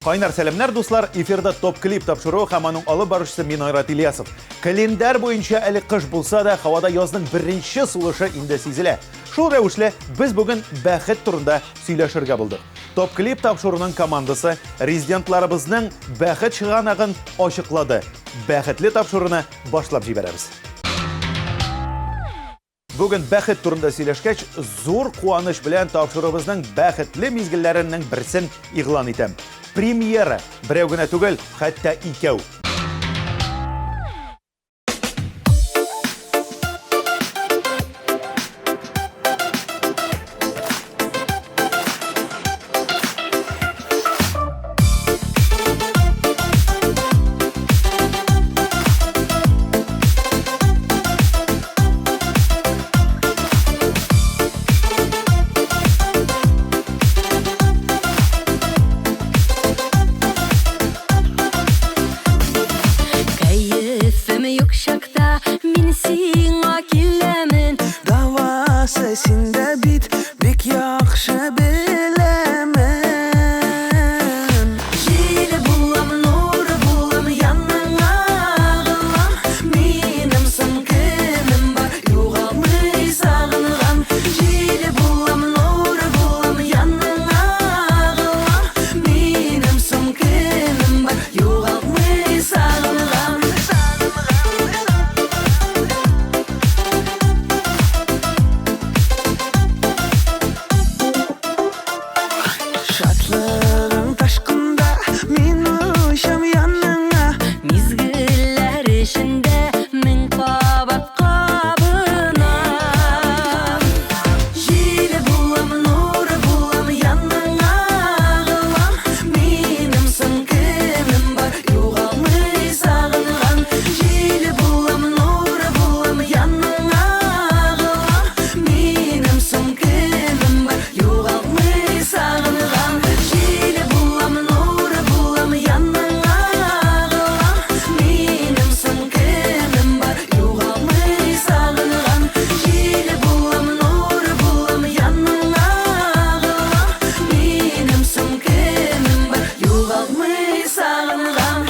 Кайнар сәламнәр, дуслар! Эфирда Топ Клип тапшыруы һәм аның алып баручысы мин Айрат Ильясов. Календарь буенча әле кыш булса да, һавада язның беренче сулышы инде сизелә. Шул рәвешле без бүген бәхет турында сөйләшергә булдык. Топ Клип тапшыруның командасы резидентларыбызның бәхет чыганагын ачыклады. Бәхетле тапшыруны башлап җибәрәбез. Бүген бәхет турында сөйләшкәч, зур куаныч белән тапшыруыбызның бәхетле мизгелләренең берсен игълан итәм. Премьера! Берәү генә түгел, хәтта икәү. Кәефем юк чакта мин сиңа киләмен. Дәвасы синдә бит, бик яхшы беләмен. Җил булам, нур булам, яныңа агылам. Минем соң кемем бар, югалтмый сагынган. Җил булам, нур булам, яныңа агылам. Минем соң кемем бар, югалтмый сагынган. Шатлыгың ташкында мин очам яныңа. Мизгелләр эчендә мең кабат кабынам. Җил булам, нур булам, яныңа агылам. Минем соң кемем бар, югалтмый сагынган. Җил булам, нур булам, яныңа агылам. Минем соң кемем бар, югалтмый сагынган. Җил булам, нур булам, яныңа агылам. Минем соң кемем бар, югалтмый сагынган. Җил булам, нур булам, яныңа агылам. Минем соң кемем бар, югалтмый сагынган.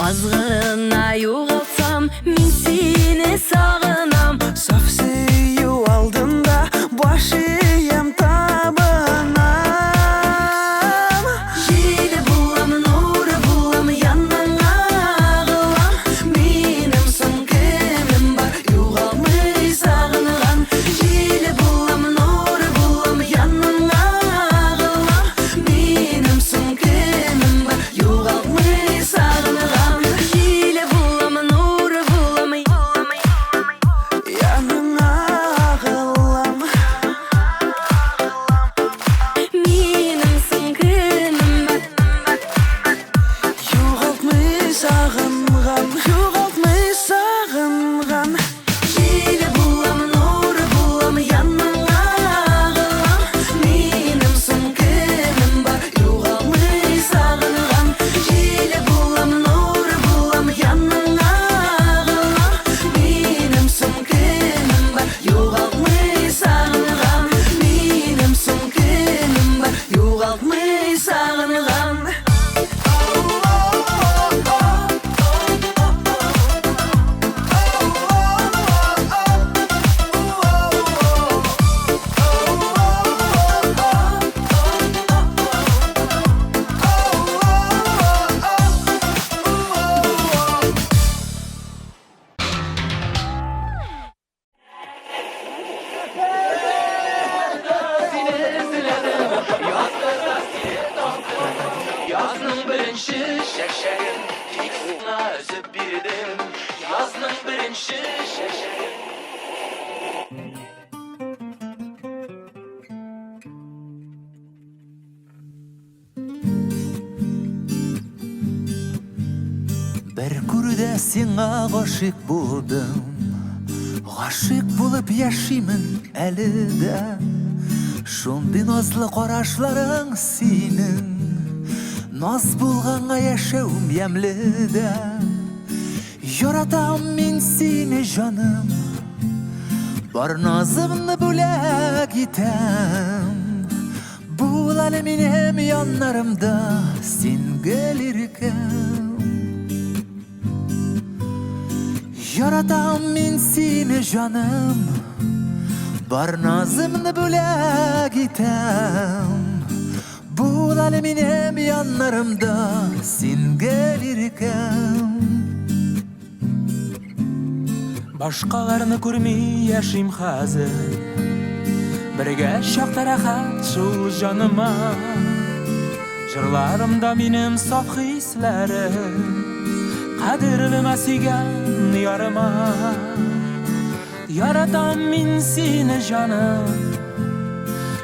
Аз гына югалтсам, мин сине сагынам. Саф сөю алдында баш иям, табынам. Җил булам, нур булам, яныңа агылам. Минем соң кемем бар, югалтмый сагынган. Җил булам, нур булам, яныңа агылам. Минем соң кемем бар, югалтмый сагынган. Җил булам, нур булам, Яныңа агылам. Минем соң кемем бар, Югалтмый сагынган, югалтмый сагынган. Җил булам, нур булам, яныңа агылам. Минем соң кемем бар, югалтмый сагынган. Җил булам, нур булам, яныңа агылам. Минем соң кемем бар, югалтмый сагынган. Минем соң кемем бар, югалтмый сагынган. Язның беренче чәчәген тик сиңа өзеп бирдем. Язның беренче чәчәген. Бер күрүдә сиңа гашыйк булдым. Гашыйк булып яшимен әле дә. Шундый назлы карашларың синең. Наз булганга яшәвем ямьле дә. Яратам мин сине, җаным. Бар назымны бүләк итәм. Бул әле минем яннарымда, син гел иркәм. Яратам мин сине, җаным. Бар назымны бүләк итәм. Бул әле минем яннарымда, син гел иркәм. Башкаларны күрми яшим хәзер. Бергә чакта рәхәт шул җаныма. Җырларымда минем саф хисләрем. Кадерлемә сөйгән ярыма. Яратам мин сине, җаным.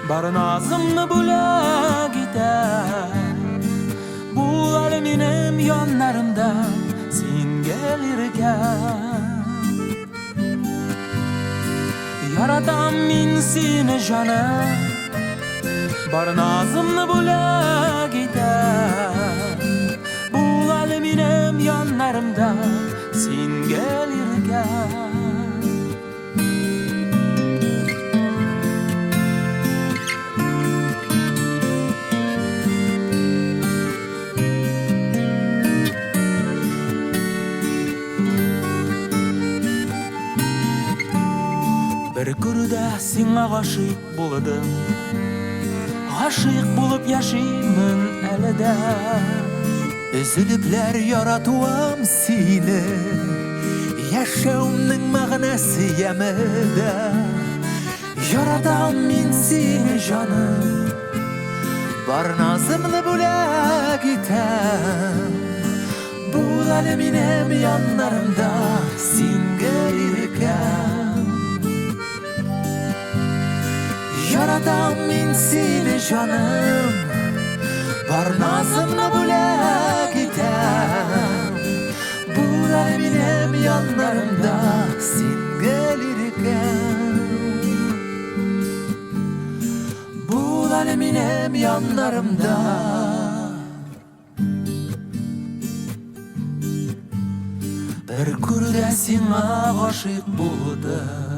Бар назымны бүләк итәм. Бул әле минем яннарымда, син гел иркәм. Яратам мин сине, җаным. Бар назымны бүләк итәм. Бул әле минем яннарымда, син гел иркәм. Бер күрүдә сиңа гашыйк булдым. Гашыйк булып яшимен әле дә. Өзелепләр яратуым сине. Яшәүемнең мәгънәсе яме дә. Яратам мин сине, җаным. Бар назымны бүләк итәм. Бул әле минем яннарымда, син гел иркәм. Яратам мин сине, җаным. Бар назымны бүләк итәм. Бул әле минем яннарымда, син гел иркәм. Бул әле минем яннарымда. Бер күрүдә сиңа гашыйк булдым.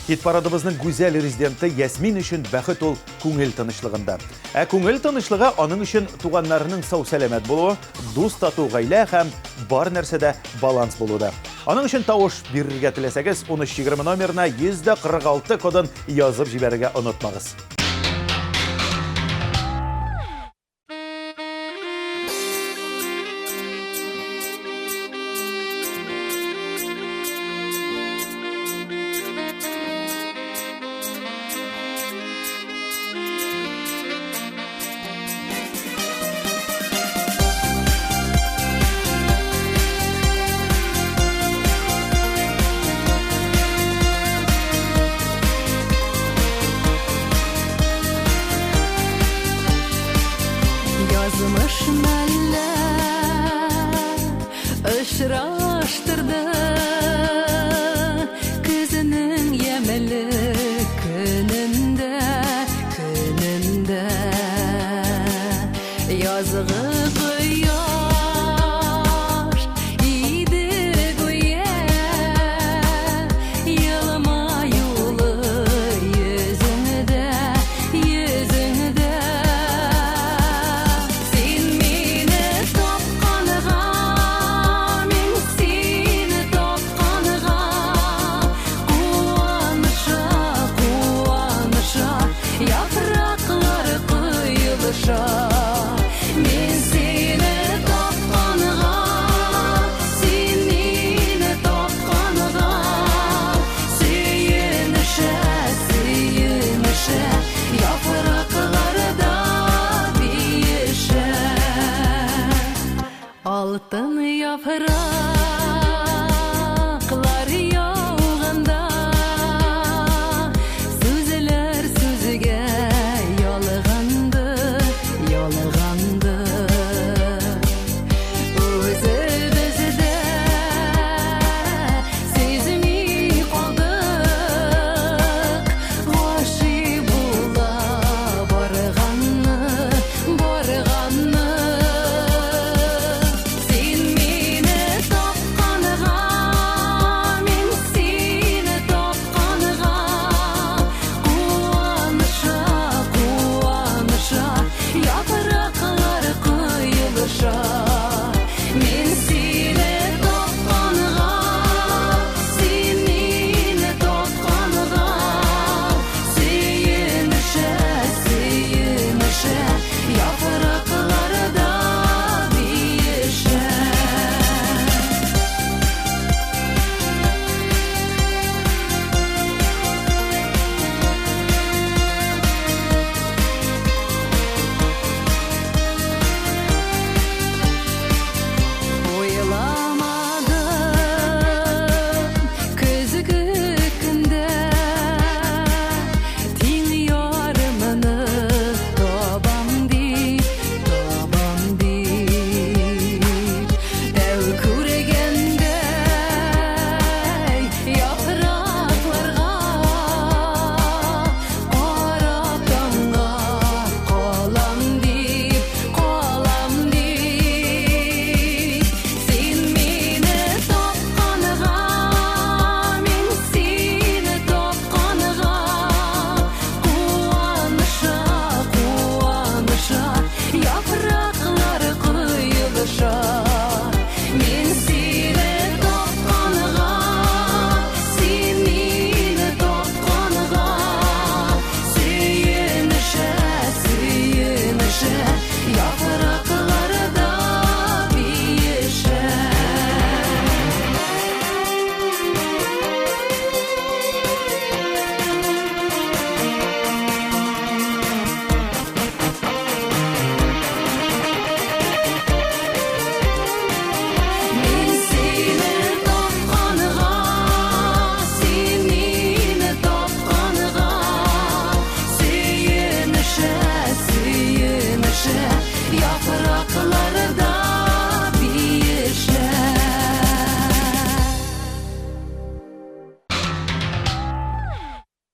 Хит-парадыбызның гүзәл резиденты Ясмин өчен бәхет ул күңел тынычлыгында. Ә күңел тынычлыгы аның өчен туганнарының сау-сәламәт булуы, дус тату гаилә һәм бар нәрсәдә баланс булуда. Аның өчен тавыш бирергә теләсәгез, 1320 номерына 146 кодын язып җибәрергә онытмагыз.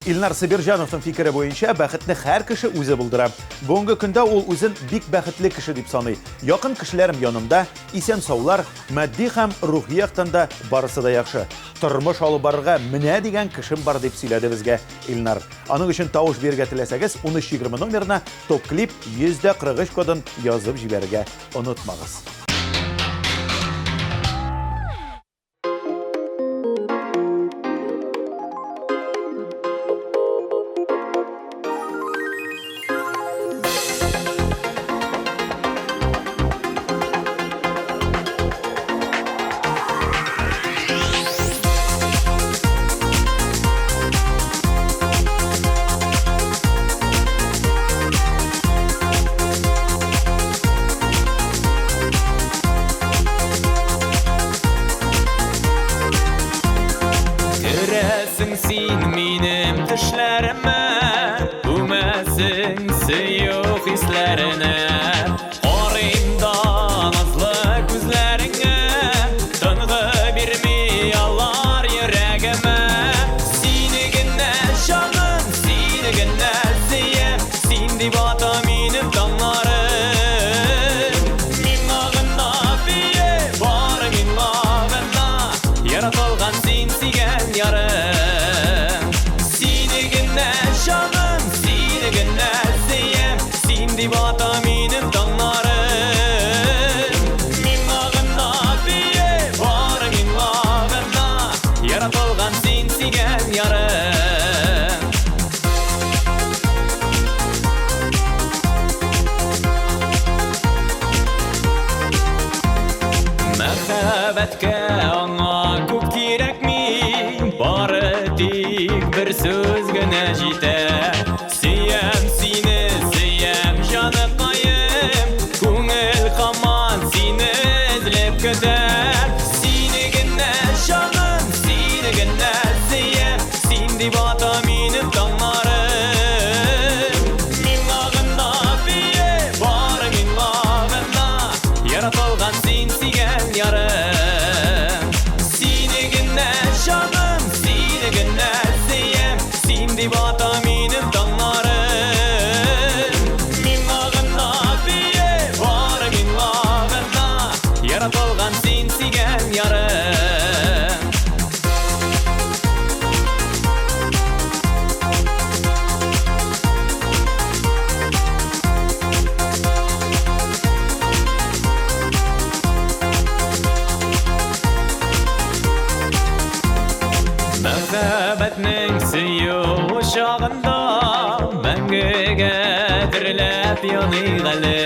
Илнар Сабирҗановның фикере буенча, бәхетне һәр кеше үзе булдыра. Бүгенге көндә ул үзен бик бәхетле кеше дип саный. Якын кешеләрем янымда, исән-саулар, матди һәм рухи яктан да барысы да яхшы. Тормыш алып барырга менә дигән кешем бар, дип сөйләде безгә Илнар. Аның өчен тавыш бирергә теләсәгез, 1320 номерына ТопКлип 143 кодын язып җибәрергә онытмагыз. Керәсең син минем төшләремә, Күмәсең сөю хисләренә. Карыйм да назлы күзләреңә, Тынгы бирми алар йөрәгемә. Сине генә, җаным, сине генә сөям, Син дип ата минем таңнарым. Миңа гына бие, бары миңа гына, Яратылган син сөйгән ярым. Сине генә, җаным, сине генә сөям, Син дип ата минем таңнарым. Миңа гына бие, бары миңа гына, Яратылган син сөйгән ярым. Мәхәббәткә аңа күп кирәкми, бары тик бер сүз генә җитә. Сөям сине, сөям җаныкаем, күңел һаман сине эзләп көтә. Сине генә, җаным, сине генә сөям, син дип ата минем таңнарым. Миңа гына бие, бары миңа гына, Яратылган син сөйгән ярым. Сине генә, җаным, сине генә сөям, син дип ата минем таңнарым. Миңа гына бие, бары миңа гына, Яратылган син сөйгән ярым. Мәхәббәтнең сөю учагында мәңгегә дөрләп яныйк әле.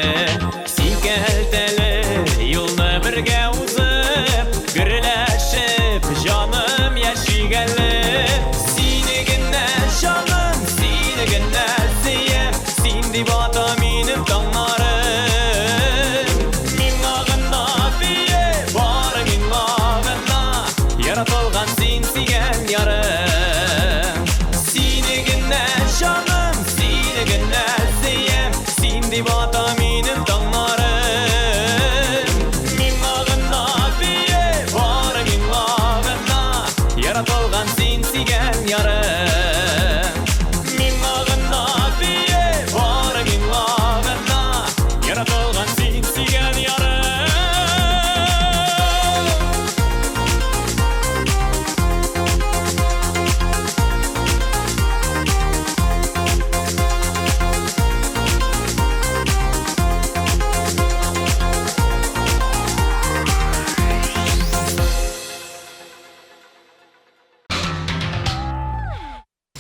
Сикәлтәле юлны бергә узып, гөрләшеп җаным яшик әле. Сине генә, җаным, сине генә сөям, син дип ата минем таңнарым. Миңа гына бие, бары миңа гына, Яратылган син сөйгән ярым. Сине генә, җаным, сине генә сөям, син дип ата минем таңнарым. Миңа гына бие, бары миңа гына, Яратылган син сөйгән ярым. Миңа гына бие, бары миңа гына, Яратылган син сөйгән ярым.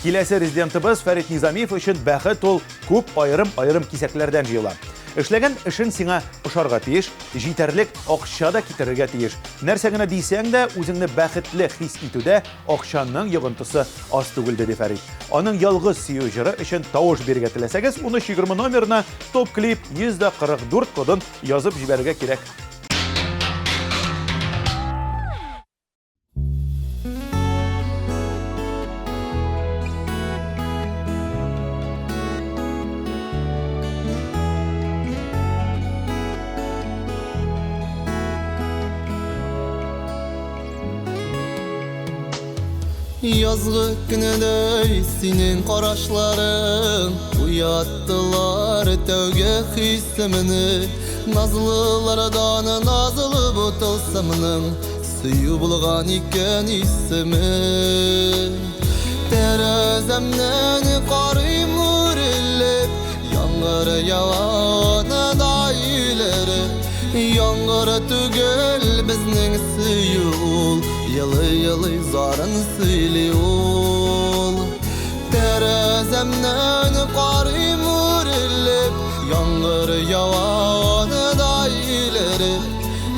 Киләсе резидентыбыз Фәрит Низамиев өчен бәхет ул күп аерым-аерым кисәкләрдән җыела. Эшләгән эшең сиңа ошарга тиеш, җитәрлек акча да китерергә тиеш. Нәрсә генә дисәң дә, үзеңне бәхетле хис итүдә акчаның йогынтысы аз түгел, диде Фәрит. Аның Ялгыз сөю җыры өчен тавыш бирергә теләсәгез, 1320 номерына ТопКлип 144 кодын язып җибәрергә кирәк. Язгы көнедәй синең карашларың Уяттылар тәүге хисемне. Назлылардан назлы бу тылсымның Сөю булган икән исеме. Тәрәзәмнән карыйм үрелеп, Яңгыр ява да илереп. Яңгыр түгел безнең сөю ул, Елый-елый зарын сөйли ул. Тәрәзәмнән карыйм үрелеп, Яңгыр ява да илереп.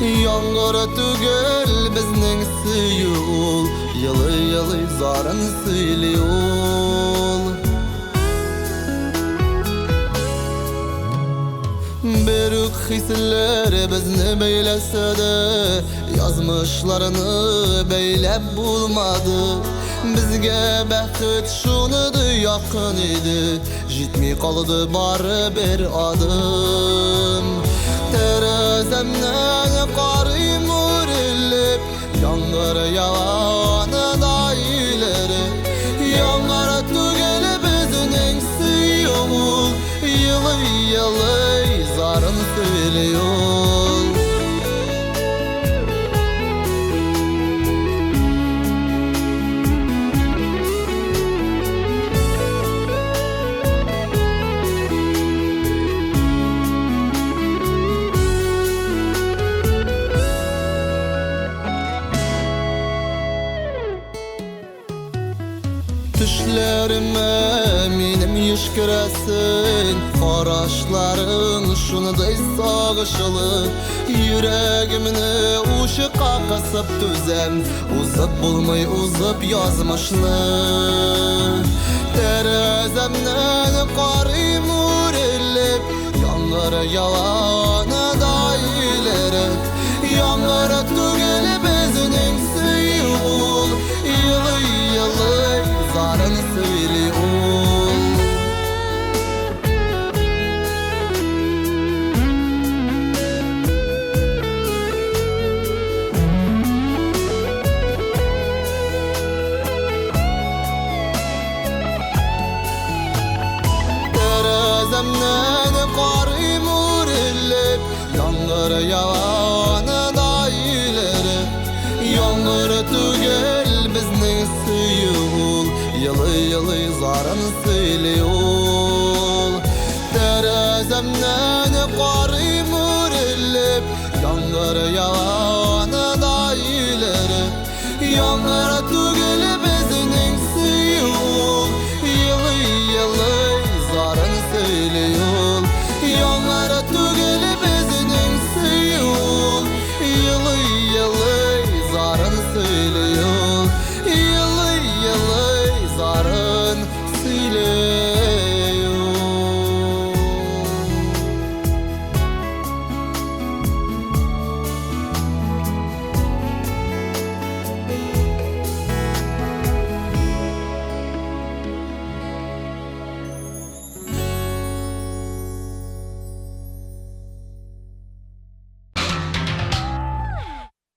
Яңгыр түгел безнең сөю ул, Елый-елый зарын сөйли ул. Бер үк хисләр безне бәйләсә дә, Язмышларны бәйләп булмады. Безгә бәхет шуны да якын иде, Җитми калды бары бер адым. Тәрәзәмнән карыйм үрелеп, Яңгыр ява да илереп. Яңгыр түгел безнең сөю ул, Елый-елый зарын сөйли ул. Төшләремә минем еш керәсең, Карашларың шундый сагышлы. Йөрәгемне учыкка кысып түзәм, Узып булмый узып язмышны. Тәрәзәмнән карыйм үрелеп, Яңгыр ява да илереп. Яңгыр түгел безнең сөю ул, Елый-елый зарын сөйли ул. Тәрәзәмнән карыйм үрелеп, Яңгыр ява да илереп. Яңгыр түгел безнең сөю ул, Елый-елый зарын сөйли ул. Тәрәзәмнән карыйм үрелеп, Яңгыр ява да илереп. Яңгыр түгел безнең сөю ул, Елый-елый зарын сөйли ул. Яңгыр түгел безнең сөю ул, Елый-елый зарын сөйли ул. Елый-елый зарын сөйли ул.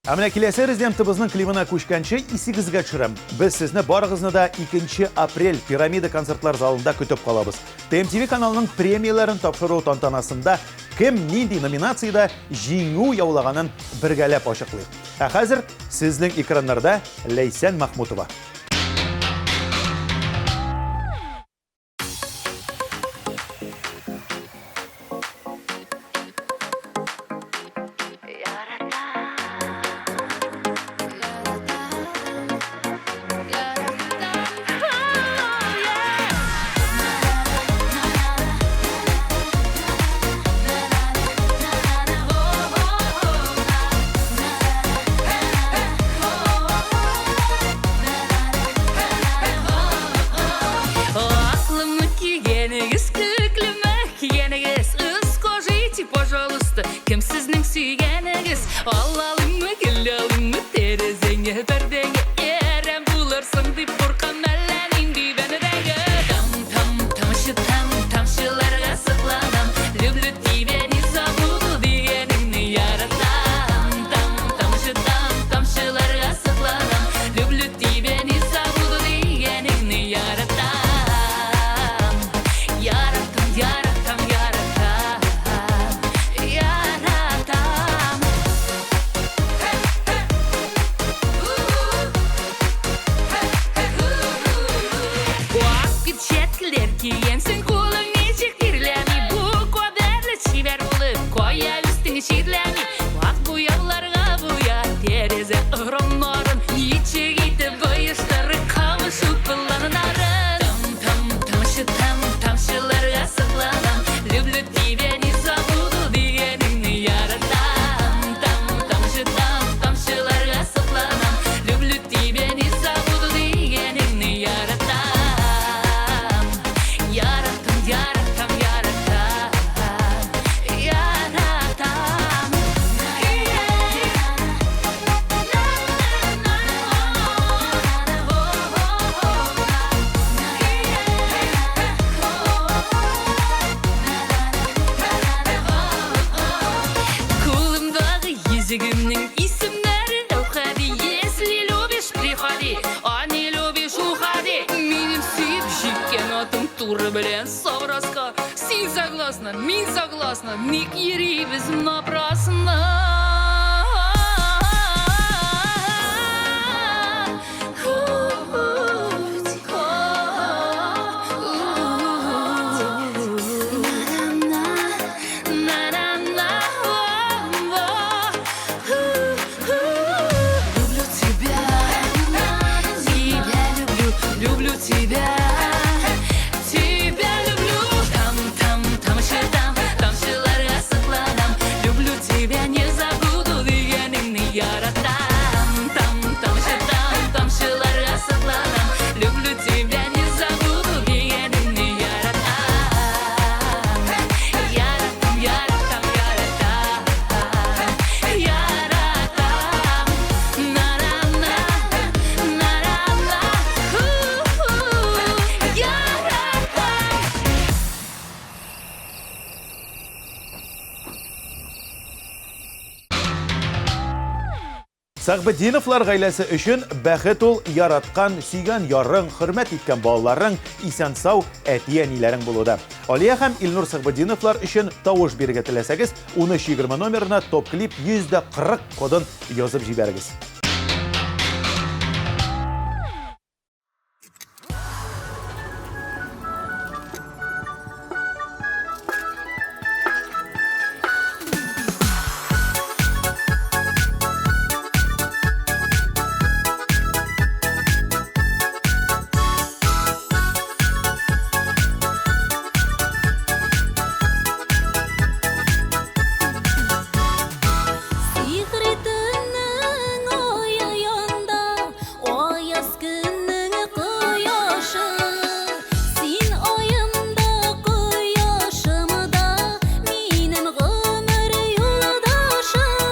Ә менә киләсе резидентыбызның клибына күчкәнче исегезгә төшерәм. Без сезне барыгызны да 2 апрель Пирамида концертлар залында көтеп калабыз. ТМТВ каналының премияләрен тапшыру тантанасында кем нинди номинациядә җиңү яулаганын бергәләп ачыклыйк. Ә хәзер сезнең экраннарда Ләйсән Махмутова. кигәнсең, кулың ничек тирләми? Бу кадәрле чибәр булып, кая үстең чирләми? Вак буяуларга буя тәрәзә рамнарын, ничек итеп оештырып кавышу планнарын? Там, там, тамчы, там, тамчыларга сокланам. Люблю тебя, не забуду дигәнеңне яратам. Там, тамчы, там, тамчыларга сокланам. Люблю тебя, не забуду дигәнеңне яратам. Яратам, яратам, яратам. Яратам. Кулымдагы йөзегемнең исемнәре Әүхәди. Если любишь, приходи, а не любишь, уходи. Минем сөеп җиккән атым туры белән Савраска. Син согласна, мин согласна, ник йөрибез напрасно? Люблю тебя, тебя люблю, люблю тебя, тебя люблю. Там, там, тамчы, там, тамчыларга сокланам. Люблю тебя, не забуду дигәнеңне яратам. Там, тамчы, там, тамчыларга сокланам. Люблю тебя, не забуду дигәнеңне яратам. Яратам, яратам, яратам, яратам. На-на-на, на-на-на, ху-ху, яратам. Сәхбетдиновлар гаиләсе өчен бәхет ул яраткан, сөйгән ярың, хөрмәт иткән балаларың, исән-сау әти-әниләрең булуда. Алия һәм Илнур Сәхбетдиновлар өчен тавыш бирергә теләсәгез, 1320 номерына топ-клип 140 кодын язып җибәрегез. Сихри төннең ае янда, аяз көннең кояшы. Син аем да, кояшым да, минем гомер юлдашым.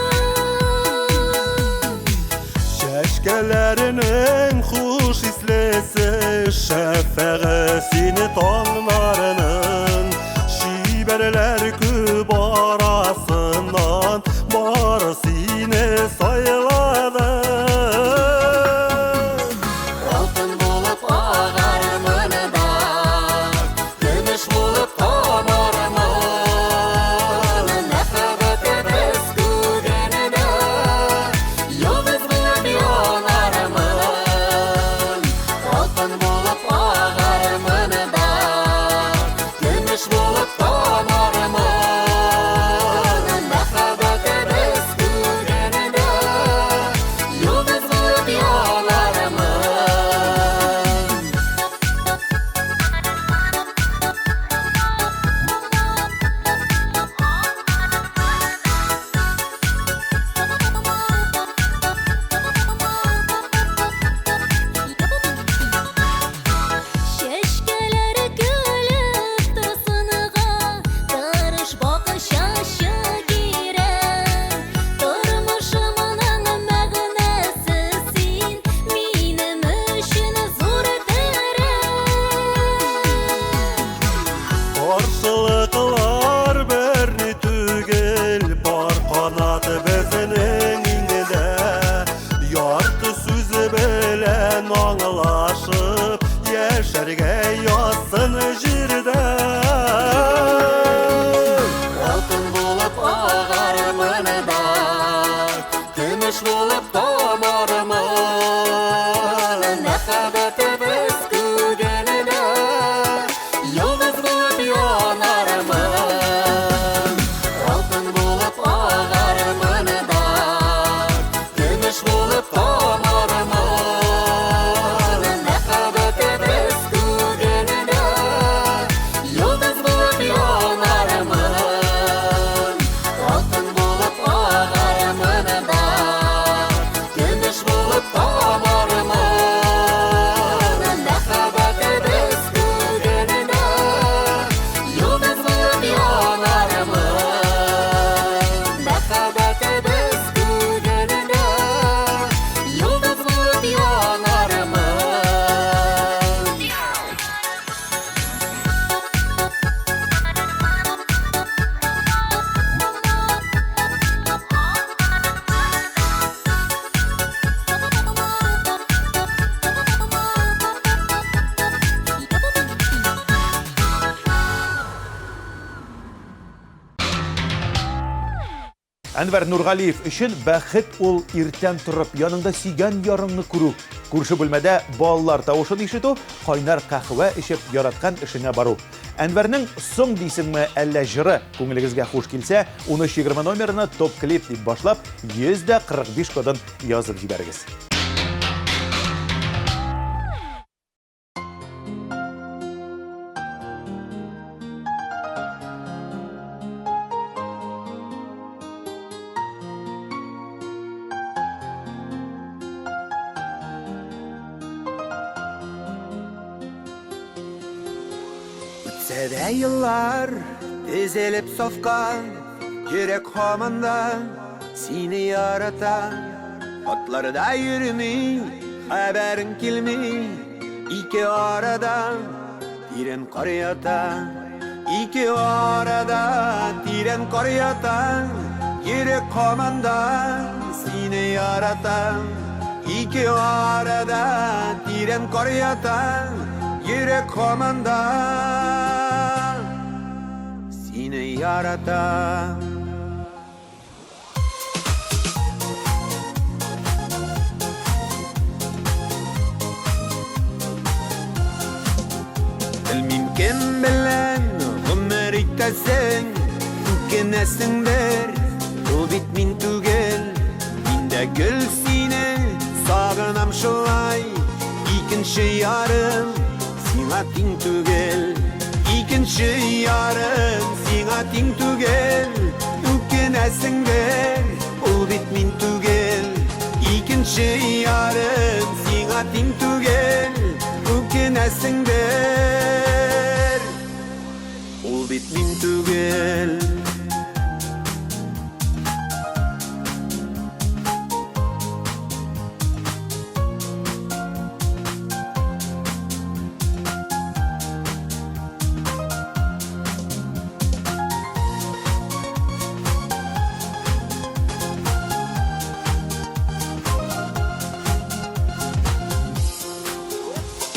Чәчкәләренең хуш ислесе, шәфәгы сине таңнарының. Чибәрләр күп арасыннан, бары сине сайладым. Алтын булып агармын да, көмеш булып тамармын. Мәхәббәтебез күгенә йолдыз булып янармын. Алтын булып агармын да, көмеш булып тамармын. Мәхәббәтебез күгенә йолдыз булып янармын. Чәчкәләр көлеп торсынга, тырыш бакчачы кирәк. Тормышымның мәгънәсе син, минем өчен зур терәк. Каршылыклар берни түгел, бар канаты безнең иңдә. Ярты сүзе белән аңлашып, яшәргә язсын җирдә. Алтын булып агармын да, көмеш булып тамармын. Мәхәббәтебез күгенә йолдыз Әнвәр Нургалиев өчен бәхет ул иртән торып, яныңда сөйгән ярыңны күрү, күрше бүлмәдә балалар тавышын ишетү, кайнар каһвә эчеп, яраткан эшеңә бару. Әнвәрнең Соң дисеңме, әллә җыры күңелегезгә хуш килсә, 1320 номерына топ-клип дип башлап, 145 кодын язып җибәрегез. Үтсә дә еллар тезелеп сафка, Йөрәк һаман да сине ярата. Атларда йөрми, хәбәрең килми, Ике арада тирән кар ята. Ике арада тирән кар ята, Йөрәк һаман да сине ярата. Ике арада тирән кар ята, Йөрәк һаман да сине ярата. Белмим кем белән гомер итәсең, Үкенәсеңдер, ул бит мин түгел. Мин дә гел сине сагынам шулай, Икенче ярым сиңа тиң түгел. Икенче ярым сиңа тиң түгел, Үкенәсеңдер, ул бит мин түгел. Икенче ярым сиңа тиң түгел, Үкенәсеңдер, ул бит мин түгел.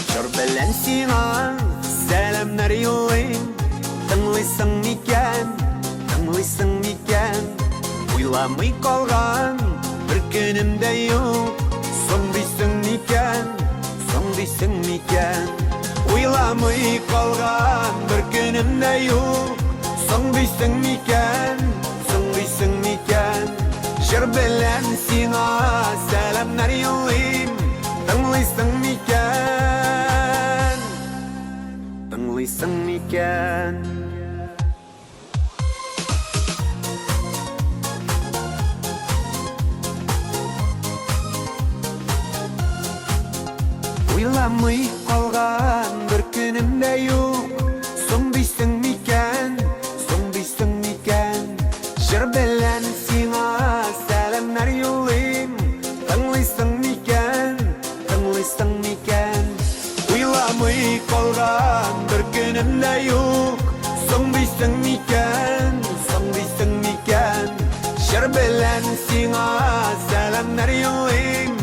Җыр белән сиңа сәламнәр юллыйм, Тыңлыйсың микән, тыңлыйсың микән? Уйламый калган бер көнем дә юк, Соң дисең микән, соң дисең микән? Уйламый калган бер көнем дә юк, Соң дисең микән, соң дисең микән? Җыр белән сиңа сәламнәр юллыйм, Тыңлыйсың микән, тыңлыйсың микән? Уйламый калган бер көнем дә юк, Соң дисең микән, соң дисең микән? Җыр белән сиңа сәламнәр юллыйм, Тыңлыйсың микән, тыңлыйсың микән? Уйламый калган бер көнем дә юк, Соң дисең микән, соң дисең микән? Җыр белән сиңа сәламнәр юллыйм,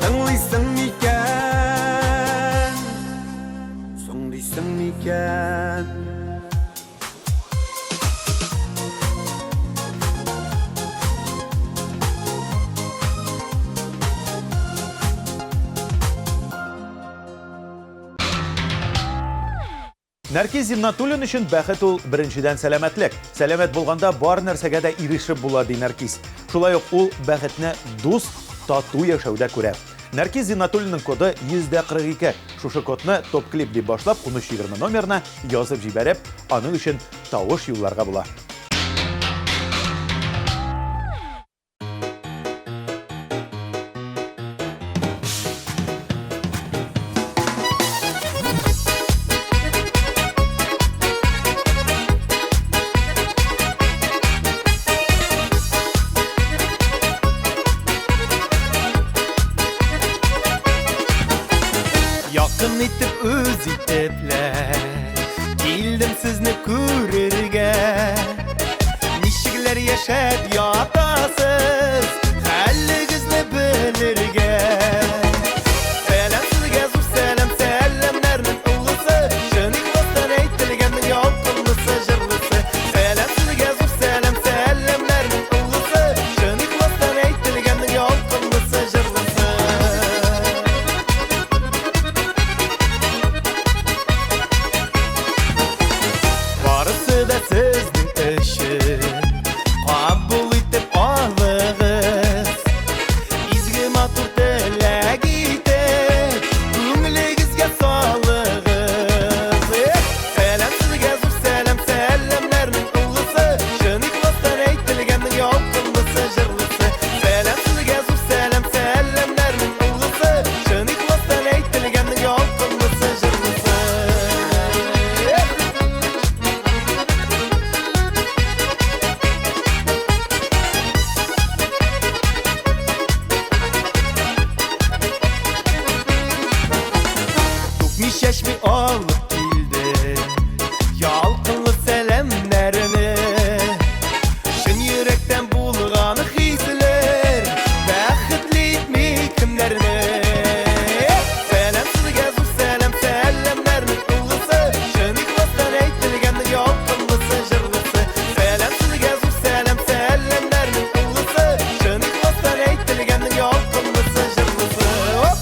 Тыңлыйсың микән, соң дисең микән? Нәркиз Зиннатуллин өчен бәхет ул беренчедән сәламәтлек. Сәламәт булганда бар нәрсәгә дә ирешеп була, ди Нәркиз. Шулай ук ул бәхетне дус, тату яшәүдә күрә. Нәркиз Зиннатуллинның коды 142. Шушы кодны топ-клип дип башлап 1320 номерына язып җибәреп, аның өчен тавыш юлларга була. Якын итеп үз итепләр Килдем сезне күрергә Ничекләр яшәп ятасыз Хәлегезне белергә Сәлам сезгә зур сәлам Сәламнәрнең олысы Чын ихластан әйтелгәннең ялкынлысы җырлысы Сәлам сезгә зур сәлам Сәламнәрнең олысы Түкми-чәчми алып килде Ялкынлы сәламнәрне. Чын йөрәктән булган хисләр Бәхетле итми кемнәрне. Сәлам сезгә зур сәлам, сәламнәрнең олысы, Чын ихластан әйтелгән ялкынлысы, җырлысы. Сәлам сезгә зур сәлам, сәламнәрнең олысы, Чын ихластан әйтелгән ялкынлысы, җырлысы. Оп!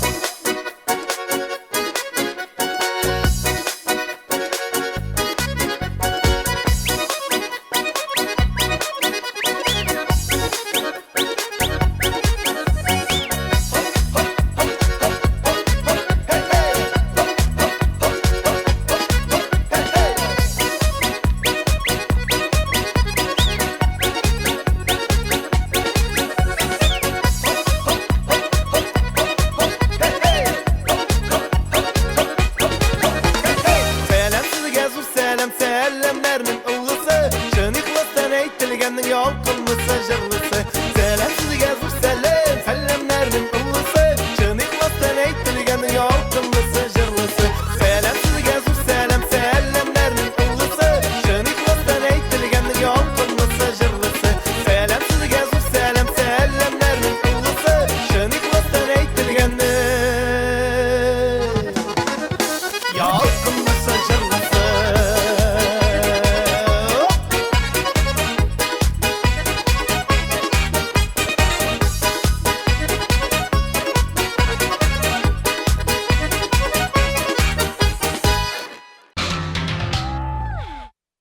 Сәлам сезгә зур сәлам, сәламнәрнең олысы, Чын ихластан әйтелгәннең ялкынлысы, җырлысы. Сәлам сезгә зур сәлам, сәламнәрнең олысы, Чын ихластан әйтелгәннең ялкынлысы, җырлысы. Сәлам сезгә зур сәлам, сәламнәрнең олысы, Чын ихластан әйтелгәннең ялкынлысы, җырлысы. Сәлам сезгә зур сәлам, сәламнәрнең олысы, Чын ихластан әйтелгәннең ялкынлысы, җырлысы.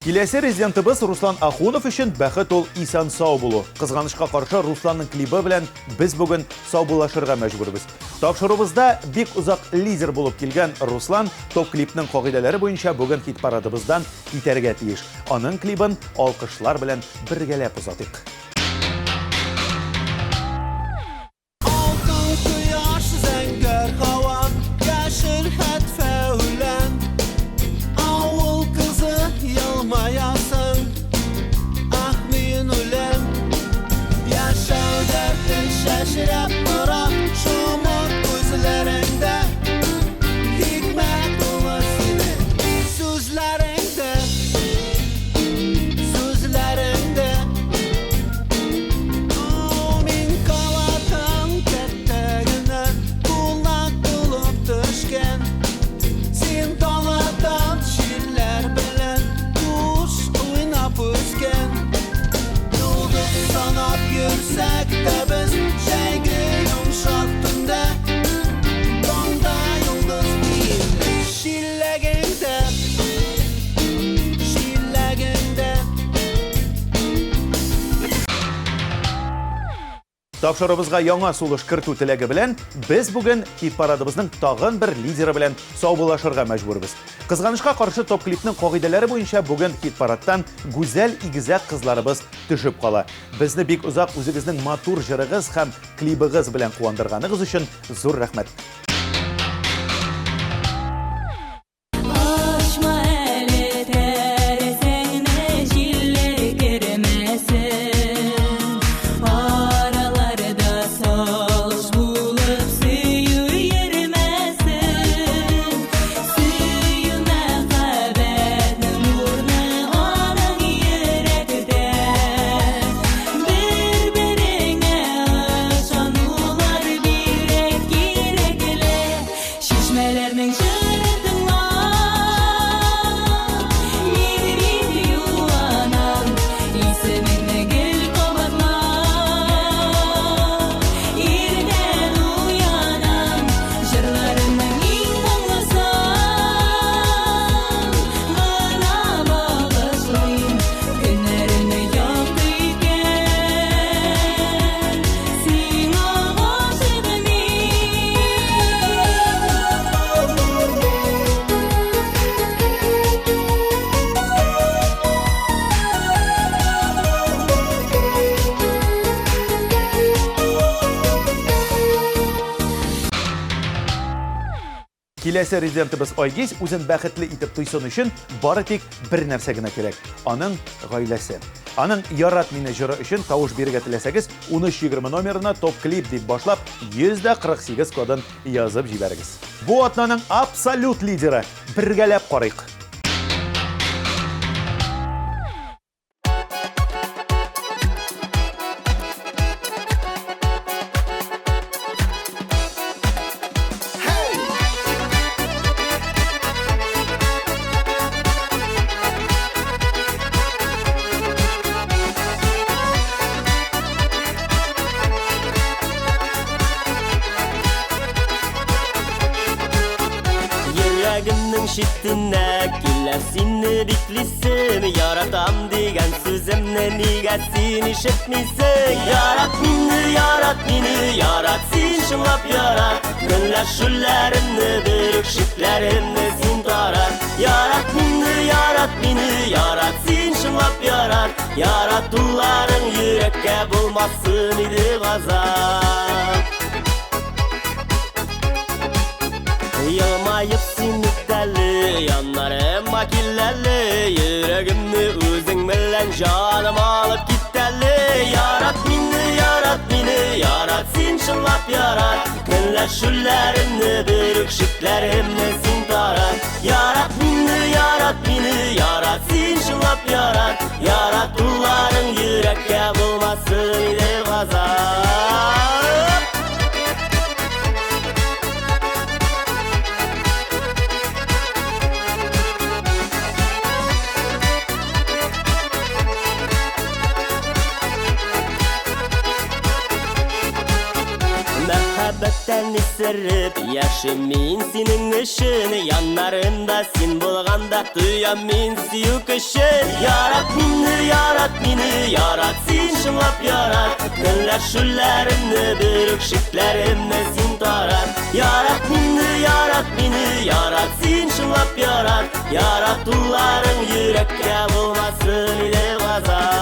Киләсе резидентыбыз Руслан Ахунов өчен бәхет ул исән сау булу. Кызганычка каршы, Русланның клибы белән без бүген саубуллашырга мәҗбүрбез. Тапшыруыбызда бик озак лидер булып килгән Руслан топ-клипның кагыйдәләре буенча бүген хит-парадыбыздан китәргә тиеш. Аның клибын алкышлар белән бергәләп озатыйк. Алтын кояш, зәңгәр һава, яшел хәтфә үлән. Авыл кызы елмаясың, ах мин үләм. Яшәү дәрте чәчрәп тора, шомырт күзләреңдә. Хикмәт тулы синең сүзләреңдә, сүзләреңдә. Мин каладан кәттә генә кунак булып төшкән. Син даладан җилләр белән куш уйнап үскән. Йолдыз санап йөрсәк тә без җәйге йомшак төндә. Таңда йолдыз тиде чиләгеңдә, чиләгеңдә. Тапшыруыбызга яңа сулыш кертү теләге белән без бүген хит-парадыбызның тагын бер лидеры белән саубуллашырга мәҗбүрбез. Кызганычка каршы, топ-клипның кагыйдәләре буенча бүген хит-парадтан гүзәл игезәк кызларыбыз төшеп кала. Безне бик озак үзегезнең матур җырыгыз һәм клибыгыз белән куандырганыгыз өчен зур рәхмәт. Ачма әле тәрәзәңне, җилләр кермәсен. Араларда салыш булып сөю йөрмәсен. Сөю мәхәббәтнең урыны аның йөрәктә. Бер-береңә ышанулар бигрәк кирәкләр. Киләсе резидентыбыз Айгиз үзен бәхетле итеп тойсын өчен бары тик бер нәрсә генә кирәк, аның гаиләсе. Аның Ярат мине җыры өчен тавыш бирергә теләсәгез, 1320 номерына топ-клип дип башлап, 148 кодын язып җибәрегез. Бу атнаның абсолют лидеры, бергәләп карыйк. Йөрәгемнең читенә килә сине биклисем Яратам дигән сүземне нигә син ишетмисең Ярат мине, ярат мине, ярат син чынлап ярат Көнләшүләремне, бер үк шикләремне син тарат Ярат мине, ярат мине, ярат син чынлап ярат Яратуларың йөрәккә булмасын иде газап Елмаеп син үтәле, яннарыма кил әле Йөрәгемне үзең белән җаным алып кит әле Ярат мине, ярат мине, ярат син чынлап ярат Көнләшүләремне, бер үк шикләремне син тарат Ярат мине, ярат мине, ярат син чынлап ярат Яратуларың йөрәккә булмасын иде газап Мәхәббәттән исереп яшим мин синең өчен Яннарымда син булганда тоям мин сөю көчен Ярат мине, ярат мине, ярат син чынлап ярат Көнләшүләремне, бер үк шикләремне син тарат Ярат мине, ярат мине, ярат син чынлап ярат Яратуларың йөрәккә булмасын иде газап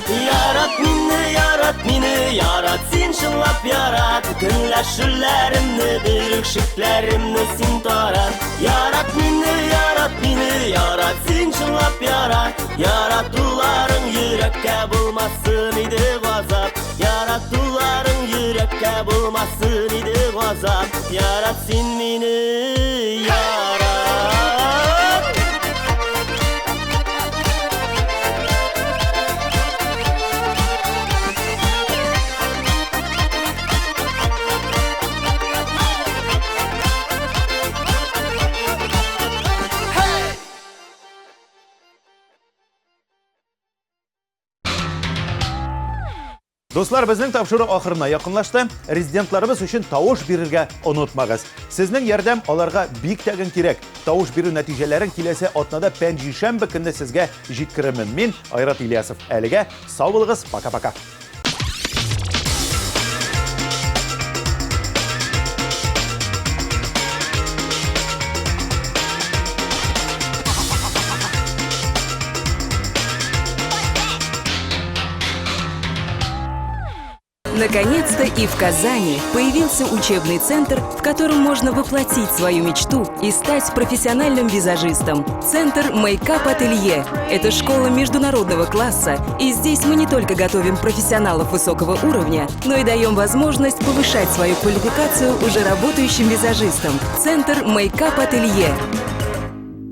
Ярат мине, ярат мине, ярат син чынлап ярат Көнләшүләремне, бер үк шикләремне син тарат Ярат мине, ярат мине, ярат син чынлап ярат Яратуларың йөрәккә булмасын иде газап Яратуларың йөрәккә булмасын иде газап Ярат син мине, ярат Дуслар, безнең тапшыру ахырына якынлашты. Резидентларыбыз өчен тавыш бирергә онытмагыз. Сезнең ярдәм аларга бик тәген кирәк. Тавыш бирү нәтиҗәләрен киләсе атнада пәнҗешәмбе көнне сезгә җиткерермен. Мин Айрат Ильясов. Әлегә сау булыгыз. Пока-пока. Наконец-то и в Казани появился учебный центр, в котором можно воплотить свою мечту и стать профессиональным визажистом. Центр Makeup Ателье – это школа международного класса, и здесь мы не только готовим профессионалов высокого уровня, но и даем возможность повышать свою квалификацию уже работающим визажистам. Центр Makeup Ателье.